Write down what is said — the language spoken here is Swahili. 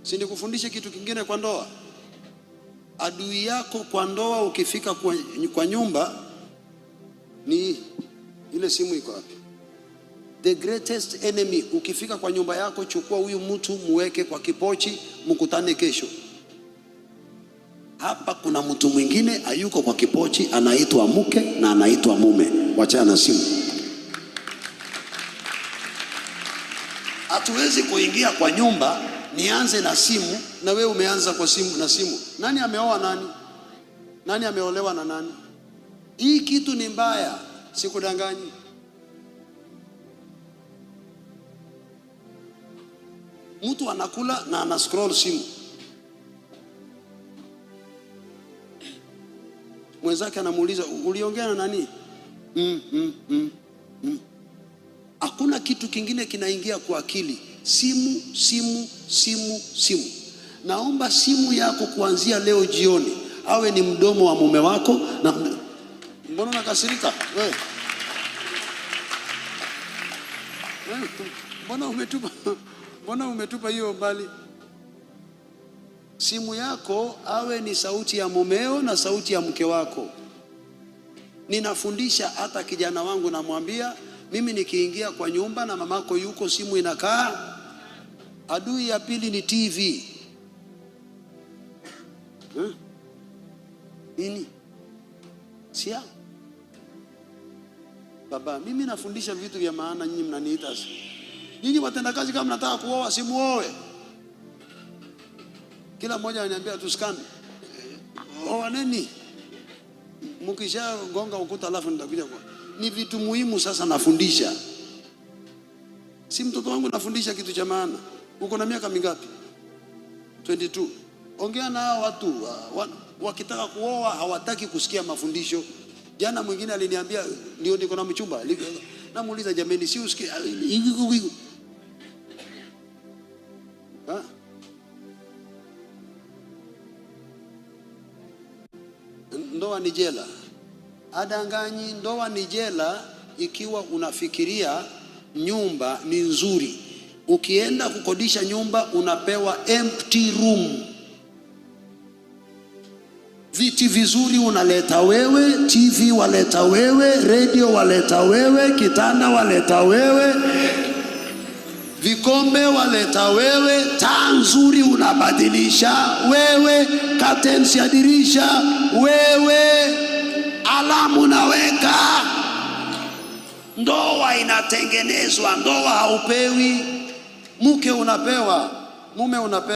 Si nikufundishe kitu kingine kwa ndoa? Adui yako kwa ndoa ukifika kwa nyumba ni ile simu iko wapi? The greatest enemy, ukifika kwa nyumba yako, chukua huyu mtu muweke kwa kipochi, mkutane kesho. Hapa kuna mtu mwingine hayuko kwa kipochi, anaitwa mke na anaitwa mume. Wachana na simu. Hatuwezi kuingia kwa nyumba nianze na simu na wewe umeanza kwa simu na simu. Nani ameoa nani? Nani ameolewa na nani? Hii kitu ni mbaya, sikudanganyi. Mtu anakula na ana scroll simu, mwenzake anamuuliza uliongea na nani? Hakuna kitu kingine kinaingia kwa akili. Simu, simu, simu, simu. Naomba simu yako kuanzia leo jioni awe ni mdomo wa mume wako. Na mbona unakasirika wewe? Mbona umetupa? Mbona umetupa hiyo mbali? Simu yako awe ni sauti ya mumeo na sauti ya mke wako. Ninafundisha hata kijana wangu, namwambia mimi nikiingia kwa nyumba na mamako yuko, simu inakaa. Adui ya pili ni TV. Nini? Sia? Baba, mimi nafundisha vitu vya maana, nyinyi mnaniita. Nyinyi watendakazi, kama mnataka kuoa, simuoe. Kila mmoja ananiambia tusikane. Oaneni. Mkishagonga ukuta alafu nitakuja kwa. Ni vitu muhimu sasa nafundisha. Si mtoto wangu nafundisha kitu cha maana. Uko na miaka mingapi? 22. Ongea na hao watu wakitaka kuoa hawataki kusikia mafundisho. Jana mwingine aliniambia ndio niko na mchumba. Namuuliza jameni, si usikie? Ha? Ndoa ni jela. Adanganyi, ndoa ni jela ikiwa unafikiria nyumba ni nzuri. Ukienda kukodisha nyumba unapewa empty room. Viti vizuri unaleta wewe, TV waleta wewe, radio waleta wewe, kitanda waleta wewe, vikombe waleta wewe, taa nzuri unabadilisha wewe, curtains ya dirisha wewe, alamu naweka. Ndoa inatengenezwa, ndoa haupewi. Mke unapewa, mume unapewa.